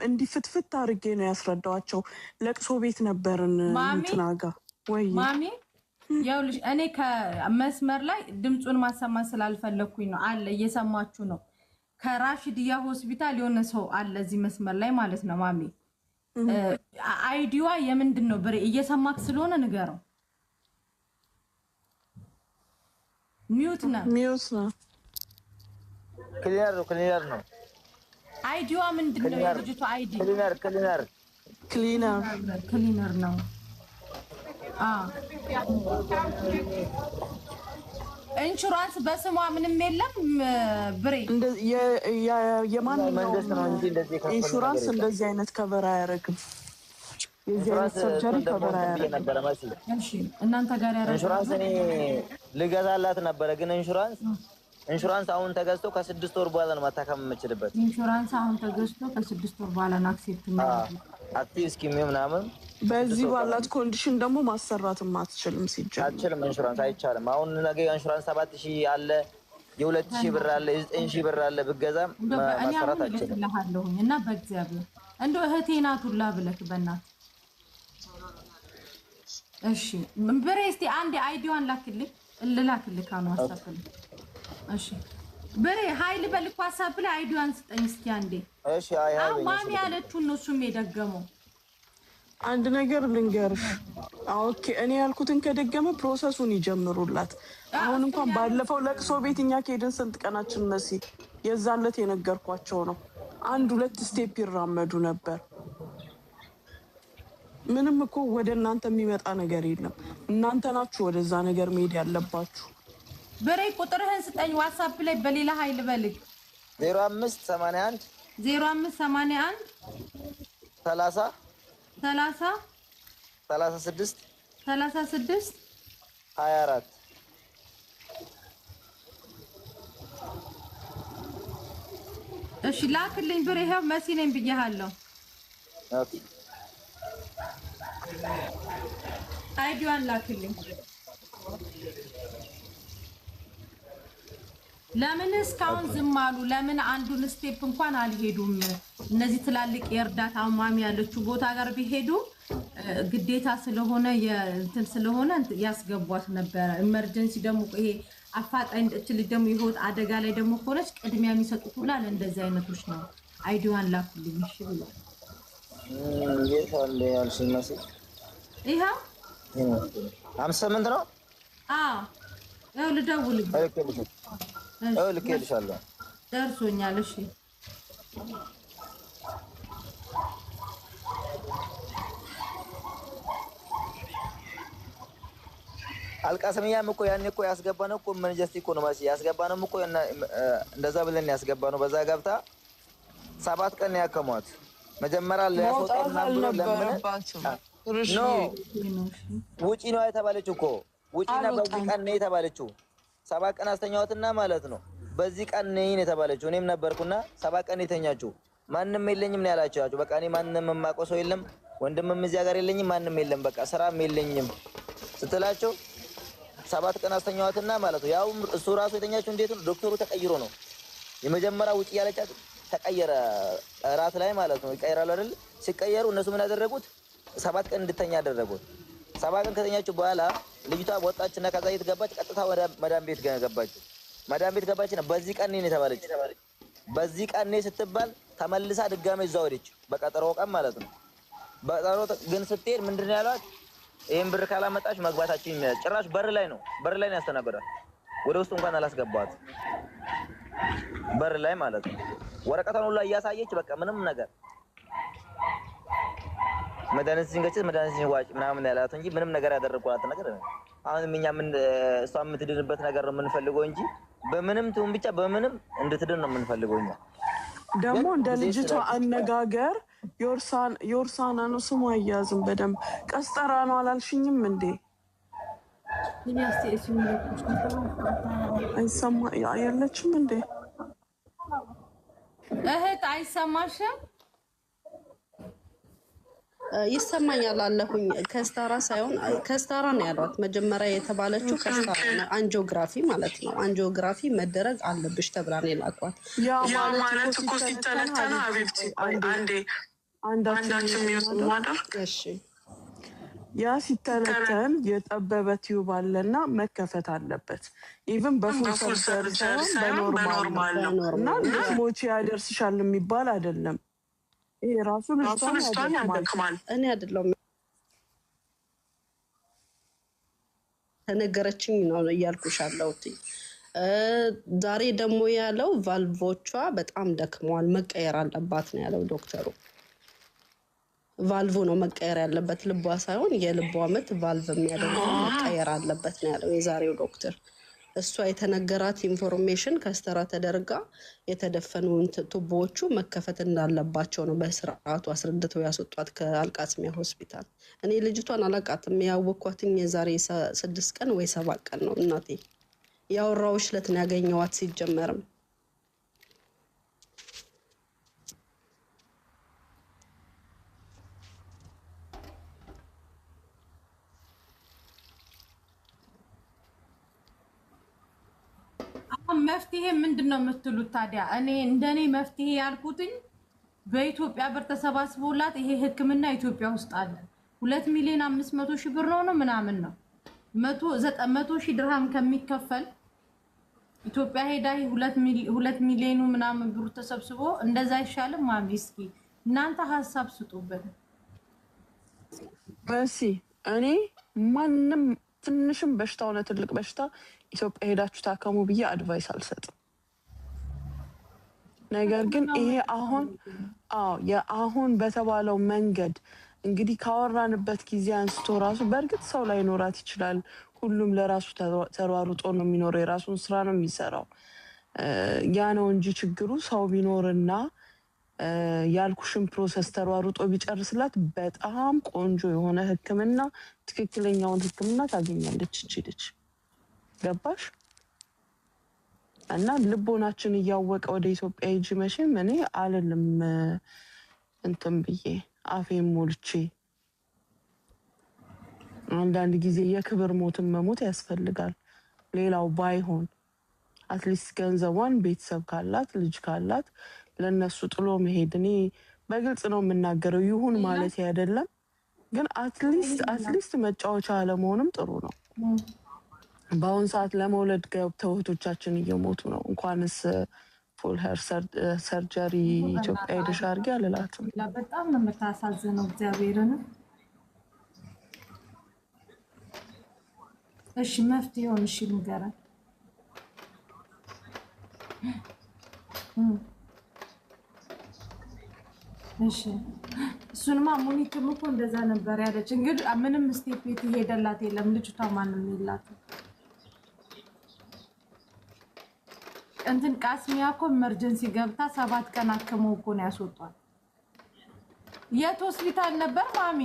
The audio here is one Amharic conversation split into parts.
እንዲህ ፍትፍት አድርጌ ነው ያስረዳዋቸው። ለቅሶ ቤት ነበርን ማሚ እንትና ጋ ወይ ማሚ ይኸውልሽ፣ እኔ ከመስመር ላይ ድምፁን ማሰማት ስላልፈለግኩኝ ነው። አለ እየሰማችሁ ነው። ከራሽድያ ሆስፒታል የሆነ ሰው አለ እዚህ መስመር ላይ ማለት ነው። ማሚ ID ዋ የምንድን ነው? ብሬ እየሰማክ ስለሆነ ንገረው። Mute ነው። Mute ነው። Cleaner ነው፣ cleaner ነው። ID ዋ ምንድን ነው? Cleaner። የልጅቷ ID? Cleaner, cleaner። Cleaner። Cleaner ነው። አዎ፣ ኢንሹራንስ በስሟ ምንም የለም ብሬ። የማንኛውም መንግስት ነው እንጂ እንደዚህ የከፈለው ኢንሹራንስ ነገር የለም። እንደዚህ አይነት cover አያደርግም። የዚህ አይነት ኢንሹራንስ surgery እሱን ደግሞ cover እንትን ብዬ አያደርግም። ነበረ መሲ። እሺ፣ እናንተ ጋር ኢንሹራንስ ያደርጋሉ። እኔ ልገዛላት ነበረ፣ ግን ኢንሹራንስ አሁን ተገዝቶ ከ6 ወር በኋላ ነው መታከም የምችልበት። ኢንሹራንስ አሁን ተገዝቶ ከ6 ወር በኋላ ነው accept የሚያደርጉት። Active እስኪሚሆን ምናምን በዚህ 6 ወር ባላት condition ደግሞ ማሰራትም አትችልም ሲጀምር። አልችልም። ኢንሹራንስ አይቻልም። አሁን ነገ ኢንሹራንስ 7,000 አለ፣ የ2,000 ብር አለ፣ የ9,000 ብር አለ። ብገዛም እንደው እኔ ማሰራት አሁን አልችልም። እልክልሃለሁኝ እና በእግዚአብሔር እንደው እህቴ ናት ሁላ ብለክ በእናትህ። እሺ ብሬ፣ እስቲ አንዴ ID ዋን ላክልኝ፣ ልላክልህ አሁን ዋትስአፕ ላይ። እሺ ብሬ፣ ሀይል በልክ ዋትስአፕ ላይ ID ዋን ስጠኝ እስኪ አንዴ። እሺ፣ አይ አይ አሁን በይኝ፣ ማሚ እሺ። ያለችውን ነው እሱም የደገመው። አንድ ነገር ልንገርሽ። Okay፣ እኔ ያልኩትን ከደገመ process ኡን ይጀምሩላት። አሁን እንኳን ባለፈው ለቅሶ ቤት እኛ ከሄድን ስንት ቀናችን መሲ፣ የዛን ዕለት የነገርኳቸው ነው። አንድ ሁለት step ይራመዱ ነበር። ምንም እኮ ወደ እናንተ የሚመጣ ነገር የለም። እናንተ ናችሁ ወደዛ ነገር መሄድ ያለባችሁ። ብሬ፣ ቁጥርህን ስጠኝ ዋትስአፕ ላይ በሌላ ሀይል በልክ። 0581 0581 30 30 36 36 24። እሺ ላክልኝ ብሬ። ይኸው መሲ ነኝ ብዬሃለሁ። Okay። ID ዋን ላክልኝ። ለምን እስካሁን ዝም አሉ? ለምን አንዱን step እንኳን አልሄዱም? እነዚህ ትላልቅ የእርዳታ ማሚ ያለችው ቦታ ጋር ቢሄዱ ግዴታ ስለሆነ የእንትን ስለሆነ ያስገቧት ነበረ። Emergency ደግሞ ይሄ አፋጣኝ እች ልጅ ደግሞ የህይወት አደጋ ላይ ደግሞ ከሆነች ቅድሚያ የሚሰጡት ሁላ ለእንደዚህ አይነቶች ነው። ID ዋን ላኩልኝ እሺ ብሏል። የት አለ ያልሽኝ መሲ? ይኸው። 58 ነው። አዎ፣ ይኸው ልደውልልህ። እልክልሻለሁ። ደርሶኛል። እሺ። አልቃስምያም እኮ ያኔ እኮ ያስገባነው እኮ emergency እኮ ነው መሲ፣ ያስገባነው እኮ እንደዛ ብለን ያስገባነው። በዛ ገብታ 7 ቀን ነው ያከሟት። መጀመሪያ ሊያስወጣ መውጣት ምናምን ብሎ ለምን አልነበረባትም። No፣ ውጪ ነው የተባለችው እኮ፣ ውጪና በዚህ ቀን ነው የተባለችው። 7 ቀን አስተኛዋትና ማለት ነው። በዚህ ቀን ነይ ነው የተባለችው። እኔም ነበርኩና 7 ቀን የተኛችው ማንም የለኝም ነው ያላቸው። በቃ እኔ ማንም የማውቀው ሰው የለም፣ ወንድምም እዚያ ጋር የለኝም፣ ማንም የለም፣ በቃ ስራም የለኝም ስትላቸው 7 ቀን አስተኛዋትና ማለት ነው። ያው እሱ ራሱ የተኛችው እንዴት ነው? ዶክተሩ ተቀይሮ ነው። የመጀመሪያ ውጪ ያለቻት ተቀየረ፣ እራት ላይ ማለት ነው። ይቀየራሉ አይደል? ሲቀየሩ እነሱ ምን ያደረጉት? 7 ቀን እንድተኛ ያደረጉት። 7 ቀን ከተኛችው በኋላ ልጅቷ ወጣችና ከዛ የት ገባች? ቀጥታ ወደ መዳን ቤት ገባች። መዳን ቤት ገባችና በዚህ ቀን ነው የተባለች። በዚህ ቀን ነው ስትባል ተመልሳ ድጋሜ እዛው ሄደች። በቀጠሮ ቀን ማለት ነው። በቀጠሮ ግን ስትሄድ ምንድን ነው ያሏት? ይሄን ብር ካላመጣች መግባታችን ጭራሽ በር ላይ ነው ያስተናገዷት። ወደ ውስጥ እንኳን አላስገባት፣ በር ላይ ማለት ነው። ወረቀቷን ሁላ እያሳየች በቃ ምንም ነገር መድኃኒት ሲንገጭ መድኃኒት ሲዋጭ ምናምን ያላት እንጂ ምንም ነገር ያደረጓት ነገር አሁንም እኛ ምን እሷ የምትድንበት ነገር ነው የምንፈልገው እንጂ በምንም ትሁን ብቻ በምንም እንድትድን ነው የምንፈልገው እኛ። ደግሞ እንደ ልጅቷ አነጋገር ዮርሳና ነው ስሙ፣ አያዝም በደንብ። ቀስጠራ ነው አላልሽኝም እንዴ? አይሰማ የለችም እንዴ? እህት አይሰማሽም? ይሰማኛል አለሁኝ። ከስታራ ሳይሆን ከስታራ ነው ያሏት። መጀመሪያ የተባለችው ከስታራ ነው፣ angiography ማለት ነው። Angiography መደረግ አለብሽ ተብላ ነው የላኳት። ያ ማለት እኮ ሲተነተን حبيبتي አንዴ አንዳችን እናደርግ። እሺ። ያ ሲተነተን የጠበበ tube አለና መከፈት አለበት። Even በ full surgery ሳይሆን በ normal ነው እና በ normal ልትሞቺ ያደርስሻል የሚባል አይደለም። ይሄ ራሱ ልጅቷን ያደክማል። እኔ አይደለሁም ተነገረችኝ ነው እያልኩሽ ያለሁት። ዛሬ ደግሞ ያለው ቫልቮቿ በጣም ደክመዋል፣ መቀየር አለባት ነው ያለው ዶክተሩ። ቫልቮ ነው መቀየር ያለበት፣ ልቧ ሳይሆን የልቧ ምት ቫልቭ የሚያደርገው መቀየር አለበት ነው ያለው የዛሬው ዶክተር። እሷ የተነገራት information ከስተራ ተደርጋ የተደፈኑ ቱቦዎቹ መከፈት እንዳለባቸው ነው በስርዓቱ አስረድተው ያስወጧት ከአልቃስሚያ ሆስፒታል። እኔ ልጅቷን አላውቃትም። ያወኳትኝ የዛሬ 6 ቀን ወይ 7 ቀን ነው እናቴ። ያወራሁሽ ዕለት ነው ያገኘኋት ሲጀመርም። አሁን መፍትሄ ምንድን ነው የምትሉት ታዲያ? እኔ እንደኔ መፍትሄ ያልኩትኝ በኢትዮጵያ ብር ተሰባስቦላት ይሄ ሕክምና ኢትዮጵያ ውስጥ አለ። 2,500,000 ብር ነው ምናምን ነው፣ 100,000 ድርሃም ከሚከፈል ኢትዮጵያ ሄዳ ይሄ 2 ሚሊዮኑ ምናምን ብሩ ተሰብስቦ እንደዛ አይሻልም? ማሚ እስኪ እናንተ ሀሳብ ስጡበት። መሲ፣ እኔ ማንም ትንሽም በሽታ ሆነ ትልቅ በሽታ ኢትዮጵያ ሄዳችሁ ታከሙ ብዬ advice አልሰጥም። ነገር ግን ይሄ አሁን፣ አዎ፣ የአሁን በተባለው መንገድ እንግዲህ ካወራንበት ጊዜ አንስቶ ራሱ በእርግጥ ሰው ላይኖራት ይችላል። ሁሉም ለራሱ ተሯሩጦ ነው የሚኖረው፣ የራሱን ስራ ነው የሚሰራው። ያ ነው እንጂ ችግሩ ሰው ቢኖርና ያልኩሽን process ተሯሩጦ ቢጨርስላት በጣም ቆንጆ የሆነ ሕክምና፣ ትክክለኛውን ሕክምና ታገኛለች እቺ ልጅ። ገባሽ? እና ልቦናችን እያወቀ ወደ ኢትዮጵያ ሂጂ መቼም እኔ አልልም። እንትን ብዬ አፌን ሞልቼ አንዳንድ ጊዜ የክብር ሞትን መሞት ያስፈልጋል። ሌላው ባይሆን at least ገንዘቧን ቤተሰብ ካላት፣ ልጅ ካላት ለእነሱ ጥሎ መሄድ፣ እኔ በግልጽ ነው የምናገረው። ይሁን ማለት አይደለም፣ ግን at least መጫወቻ አለመሆንም ጥሩ ነው። በአሁን ሰዓት ለመውለድ ገብተው እህቶቻችን እየሞቱ ነው። እንኳንስ full heart surgery ኢትዮጵያ ሄደሽ አድርጊ አልላትም። በጣም ነው የምታሳዝነው። እግዚአብሔርን። እሺ፣ መፍትሄውን እሺ ንገረን። እሺ፣ እሱንማ ሙኒትም እኮ እንደዛ ነበር ያለች። እንግዲህ ምንም step የተሄደላት የለም ልጅቷ፣ ማንም የላትም። እንትን ቃስሚያ እኮ emergency ገብታ 7 ቀን አክመው እኮ ነው ያስወጧል። የት ሆስፒታል ነበር ማሚ?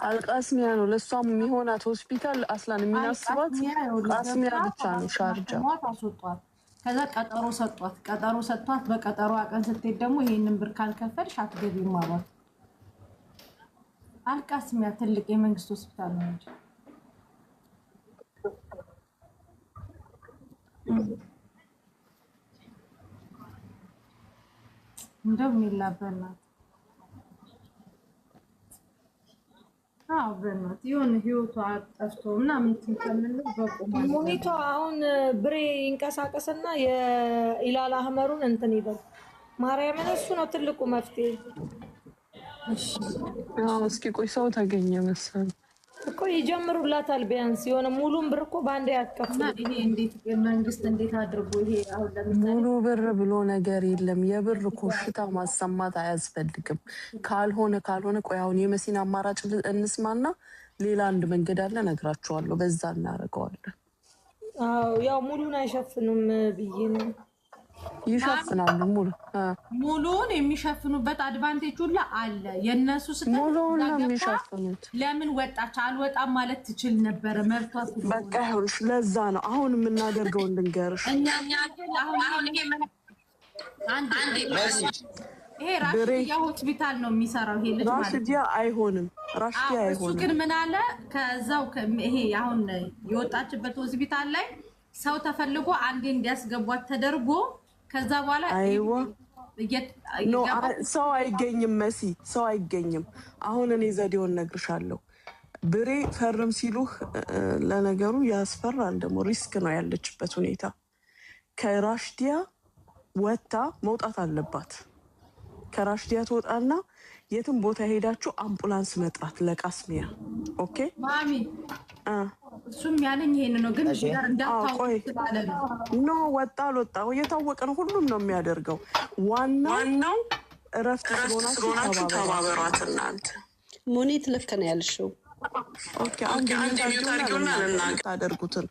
አልቃስሚያ ነው ለእሷም የሚሆናት ሆስፒታል። አስላን የሚናስባት ቃስሚያ ብቻ ነው ሻርጃ። አስወጧት። ከዛ ቀጠሮ ሰጧት። ቀጠሮ ሰጥቷት በቀጠሮ ቀን ስትሄድ ደግሞ ይሄንን ብር ካልከፈልሽ አትገቢም አሏት። አልቃስሚያ ትልቅ የመንግስት ሆስፒታል ነው እንጂ። እንደው ሚላ በእናትህ፣ አዎ በእናትህ፣ የሆነ ህይወቷ ጠፍቶ ምናምን እንትን ከምንል በቁም ሙኒቷ አሁን ብሬ ይንቀሳቀስና የኢላል አህመሩን እንትን ይበል። ማርያምን እሱ ነው ትልቁ መፍትሄ። እስኪ ቆይ፣ ሰው ተገኘ መሰለኝ። እኮ ይጀምሩላታል። ቢያንስ የሆነ ሙሉን ብር እኮ በአንድ ያከፍሉ። ይሄ እንዴት መንግስት እንዴት አድርጎ ይሄ አሁን ለምሳሌ ሙሉ ብር ብሎ ነገር የለም። የብር ኮሽታ ማሰማት አያስፈልግም። ካልሆነ ካልሆነ ቆይ አሁን የመሲን አማራጭ እንስማና ሌላ አንድ መንገድ አለ እነግራችኋለሁ። በዛ እናደርገዋለን። አዎ፣ ያው ሙሉን አይሸፍኑም ብዬ ነው። ይሸፍናሉ ሙሉ። ሙሉውን የሚሸፍኑበት advantage ሁላ አለ። የእነሱ ስህተት ሙሉውን እዛ ነው ገብታ የሚሸፍኑት። ለምን ወጣች? አልወጣም ማለት ትችል ነበረ፣ መብቷ ስለሆነ። በቃ ይኸውልሽ፣ ለዛ ነው አሁን የምናደርገውን ልንገርሽ። እኛ ግን አሁን ይሄ አንድ ይሄ ራሽዲያ ሆስፒታል ነው የሚሰራው ይሄ ልጅ ማለት ነው። ራሽዲያ አይሆንም፣ ራሽዲያ አዎ፣ እሱ አይሆንም። ግን ምን አለ፣ ከዛው ይሄ አሁን የወጣችበት ሆስፒታል ላይ ሰው ተፈልጎ አንዴ እንዲያስገቧት ተደርጎ ከዛ በኋላ አይዋ። No፣ ሰው አይገኝም መሲ፣ ሰው አይገኝም። አሁን እኔ ዘዴውን እነግርሻለሁ። ብሬ ፈርም ሲሉህ ለነገሩ ያስፈራል፣ ደግሞ risk ነው ያለችበት ሁኔታ። ከራሽዲያ ወጥታ መውጣት አለባት። ከራሽዲያ ትወጣና የትም ቦታ ሄዳችሁ አምቡላንስ መጥራት ለቃስሚያ። Okay። ማሚ፣ እሱም ያለኝ ይሄን ነው፣ ግን እዚህ ጋር እንዳታውቅ ስላለ ነው። No፣ ወጣ አልወጣ እየታወቀ ነው። ሁሉም ነው የሚያደርገው። ዋናው እረፍት ስለሆናችሁ ተባበሯት እናንተ። ሙኒት፣ ልክ ነው ያልሽው። Okay፣ አንድ ታደርጉትን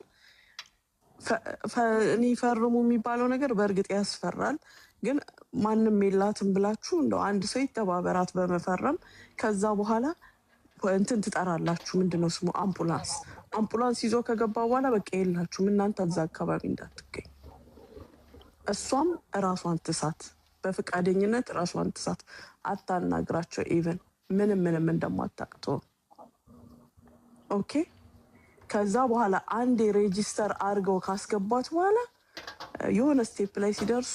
እኔ ፈርሙ የሚባለው ነገር በእርግጥ ያስፈራል፣ ግን ማንም የላትም ብላችሁ እንደው አንድ ሰው ይተባበራት በመፈረም። ከዛ በኋላ እንትን ትጠራላችሁ። ምንድነው ስሙ? አምቡላንስ። አምቡላንስ ይዞ ከገባ በኋላ በቃ የላችሁም እናንተ እዛ አካባቢ እንዳትገኝ። እሷም እራሷን ትሳት፣ በፈቃደኝነት እራሷን ትሳት፣ አታናግራቸው። Even ምንም ምንም እንደማታቅቶ። Okay። ከዛ በኋላ አንዴ register አድርገው ካስገቧት በኋላ የሆነ step ላይ ሲደርሱ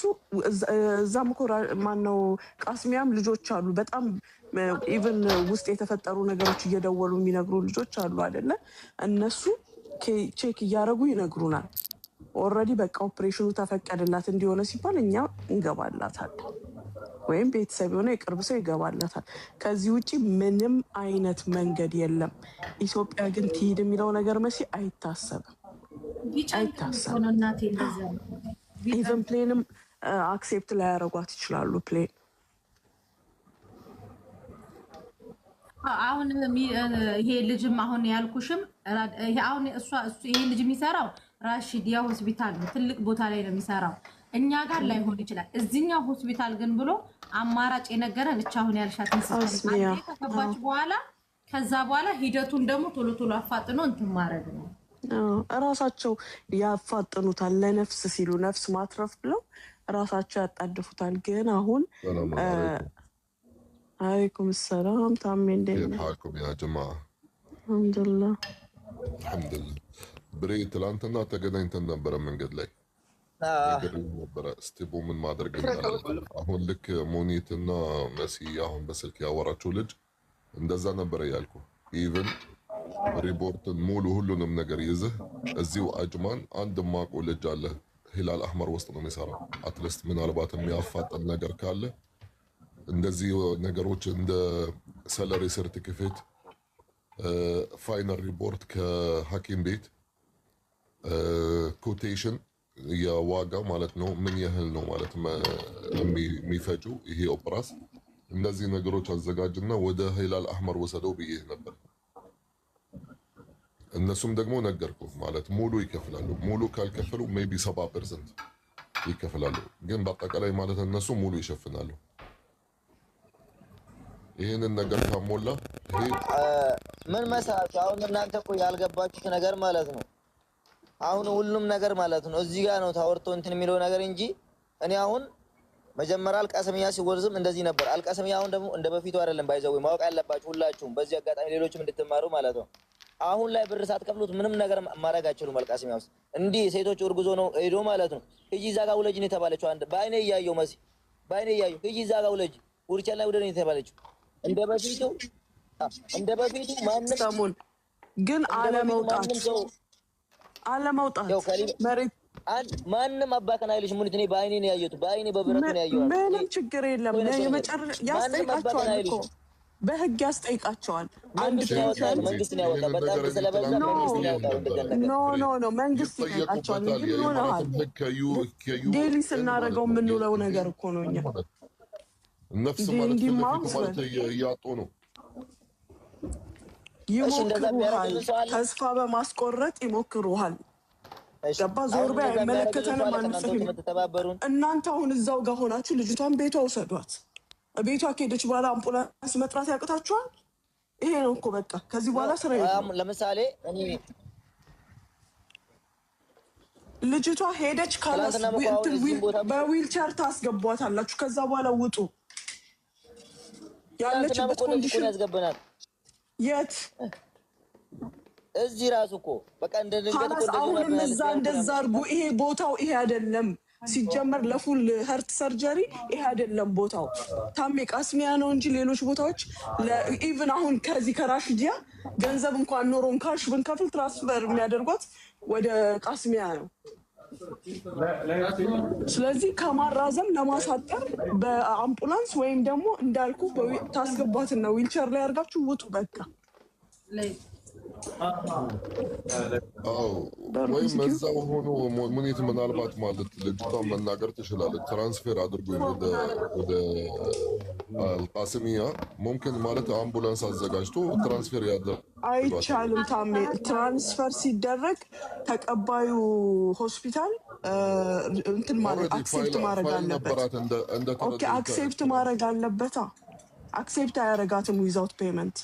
እዛም እኮ ማነው ቃስሚያም ልጆች አሉ። በጣም even ውስጥ የተፈጠሩ ነገሮች እየደወሉ የሚነግሩ ልጆች አሉ አይደለ? እነሱ check እያደረጉ ይነግሩናል። Already በቃ ኦፕሬሽኑ ተፈቀደላት እንዲሆነ ሲባል እኛ እንገባላታለን፣ ወይም ቤተሰብ የሆነ የቅርብ ሰው ይገባላታል። ከዚህ ውጭ ምንም አይነት መንገድ የለም። ኢትዮጵያ ግን ትሂድ የሚለው ነገር መሲ አይታሰብም፣ አይታሰብም። Even plane ም accept ላያደርጓት ይችላሉ። Plane አሁን ይሄ ልጅም አሁን ያልኩሽም አሁን እሷ ይሄ ልጅ የሚሰራው ራሺዲያ ሆስፒታል ነው። ትልቅ ቦታ ላይ ነው የሚሰራው። እኛ ጋር ላይሆን ይችላል። እዚኛው ሆስፒታል ግን ብሎ አማራጭ የነገረን እቻ አሁን ያልሻትን ከገባች በኋላ ከዛ በኋላ ሂደቱን ደግሞ ቶሎ ቶሎ አፋጥኖ እንትን ማድረግ ነው። እራሳቸው ያፋጥኑታል። ለነፍስ ሲሉ፣ ነፍስ ማትረፍ ብለው እራሳቸው ያጣድፉታል። ግን አሁን አለይኩም ሰላም ታሜ፣ እንዴት ነህ? كيف حالكم يا جماعة؟ አልሐምዱሊላህ። الحمد لله። ብሬ፣ ትላንትና ተገናኝተን ነበረ፣ መንገድ ላይ ነግሬህ ነበረ step ኡ ምን ማድረግ እንዳለብን። አሁን ልክ ሙኒት እና መሲ አሁን በስልክ ያወራችው ልጅ እንደዛ ነበረ ያልኩ። Even ሪፖርትን ሙሉ ሁሉንም ነገር ይዘህ እዚሁ አጅማን አንድ ማቆ ልጅ አለ፣ ሂላል አህመር ውስጥ ነው የሚሰራው። At least ምናልባት የሚያፋጥን ነገር ካለ እንደዚህ ነገሮች እንደ salary certificate፣ final report ከሐኪም ቤት፣ quotation የዋጋ ማለት ነው፣ ምን ያህል ነው ማለት የሚፈጁ ይሄ ኦፕራስ፣ እንደዚህ ነገሮች አዘጋጅና ወደ ሂላል አህመር ወሰደው ብዬ ነበር። እነሱም ደግሞ ነገርኩ ማለት ሙሉ ይከፍላሉ። ሙሉ ካልከፈሉ maybe 70% ይከፍላሉ። ግን በአጠቃላይ ማለት እነሱ ሙሉ ይሸፍናሉ። ይህንን ነገር ካሞላ ይሄ ምን መሰላችሁ፣ አሁን እናንተ እኮ ያልገባችሁት ነገር ማለት ነው። አሁን ሁሉም ነገር ማለት ነው እዚህ ጋር ነው ታወርቶ እንትን የሚለው ነገር እንጂ እኔ አሁን መጀመሪያ አልቃሰሚያ ሲወርዝም እንደዚህ ነበር። አልቃሰሚያ አሁን ደግሞ እንደ በፊቱ አይደለም። By the way ማወቅ ያለባችሁ ሁላችሁም በዚህ አጋጣሚ ሌሎችም እንድትማሩ ማለት ነው። አሁን ላይ ብር ሳትከፍሉት ምንም ነገር ማድረግ አይችሉም። አልቃሰሚያ ውስጥ እንዲህ ሴቶች እርጉዞ ነው ሄዶ ማለት ነው። ሂጂ እዛ ጋር ውለጅ ነው የተባለችው። አንድ በአይኔ እያየሁ መሲ፣ በአይኔ እያየሁ ሂጂ እዛ ጋር ውለጅ፣ ውርቻ ላይ ውለጅ ነው የተባለችው። እንደ በፊቱ ማንም ሰሙን ግን አለመውጣት አለመውጣት መሬት ማንም አባከን አይልሽ ሙኒት። እኔ በአይኔ ነው ያየሁት፣ በአይኔ በብረቱ ነው ያየሁት። ምንም ችግር የለም። የመጨረሻ ያስጠይቃቸዋል እኮ፣ በህግ ያስጠይቃቸዋል። አንድ መንግስት ነው ያወጣው። በጣም ስለበዛ መንግስት ነው ያወጣው። No, no, no፣ መንግስት ይጠይቃቸዋል። እንጂ ምን ሆነሃል? Daily ስናደርገው የምንውለው ነገር እኮ ነው። እኛ ነፍስ ማለት ፊት ለፊቱ ማለት እያጡ ነው። ይሞክሩሃል። ተስፋ በማስቆረጥ ይሞክሩሃል። ገባ? ዞር በይ፣ አይመለከተንም፣ አንጽፍም። እናንተ አሁን እዛው ጋር ሆናችሁ ልጅቷን ቤቷ ውሰዷት። ቤቷ ከሄደች በኋላ አምቡላንስ መጥራት ያቅታችኋል? ይሄ ነው እኮ በቃ። ከዚህ በኋላ ስራ የለም። ለምሳሌ እኔ ልጅቷ ሄደች ካላስ በዊልቸር ታስገቧታላችሁ። ከዛ በኋላ ውጡ። ያለችበት condition ያስገባናል። የት? እዚህ ራሱ እኮ በቃ እንደ ድንገት እኮ አሁንም እዛ እንደዛ አድርጉ። ይሄ ቦታው ይሄ አይደለም። ሲጀመር ለ full heart surgery ይሄ አይደለም ቦታው። ታሜ ቃስሚያ ነው እንጂ ሌሎች ቦታዎች even አሁን ከዚህ ከራሽዲያ ገንዘብ እንኳን ኖሮን cash ብንከፍል transfer የሚያደርጓት ወደ ቃስሚያ ነው። ስለዚህ ከማራዘም ለማሳጠር በአምቡላንስ ወይም ደግሞ እንዳልኩ ታስገቧትና ዊልቸር ላይ አድርጋችሁ ውጡ። በቃ። አዎ፣ ወይም እዛው ሆኖ ሙኒት ምናልባት ማለት ልጅቷን መናገር ትችላለች። Transfer አድርጎኝ ወደ አልቃስሚያ ممكن ማለት አምቡላንስ አዘጋጅቶ transfer ያደርጓታል። አይቻልም ታሜ። Transfer ሲደረግ ተቀባዩ ሆስፒታል እንትን ማለት Already accept ማድረግ ፋይል አለበት። ነበራት Okay። እንደተረዳሁት። Accept ማድረግ አለበታ። Accept አያረጋትም without payment።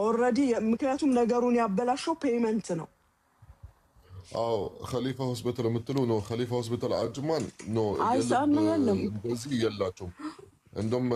Already ምክንያቱም ነገሩን ያበላሸው payment ነው። አዎ፣ ከሊፋ ሆስፒታል የምትሉ ነው። ከሊፋ ሆስፒታል አጅማን no። አይሳም፣ የለም። እንደዚህ የላቸውም። እንደውም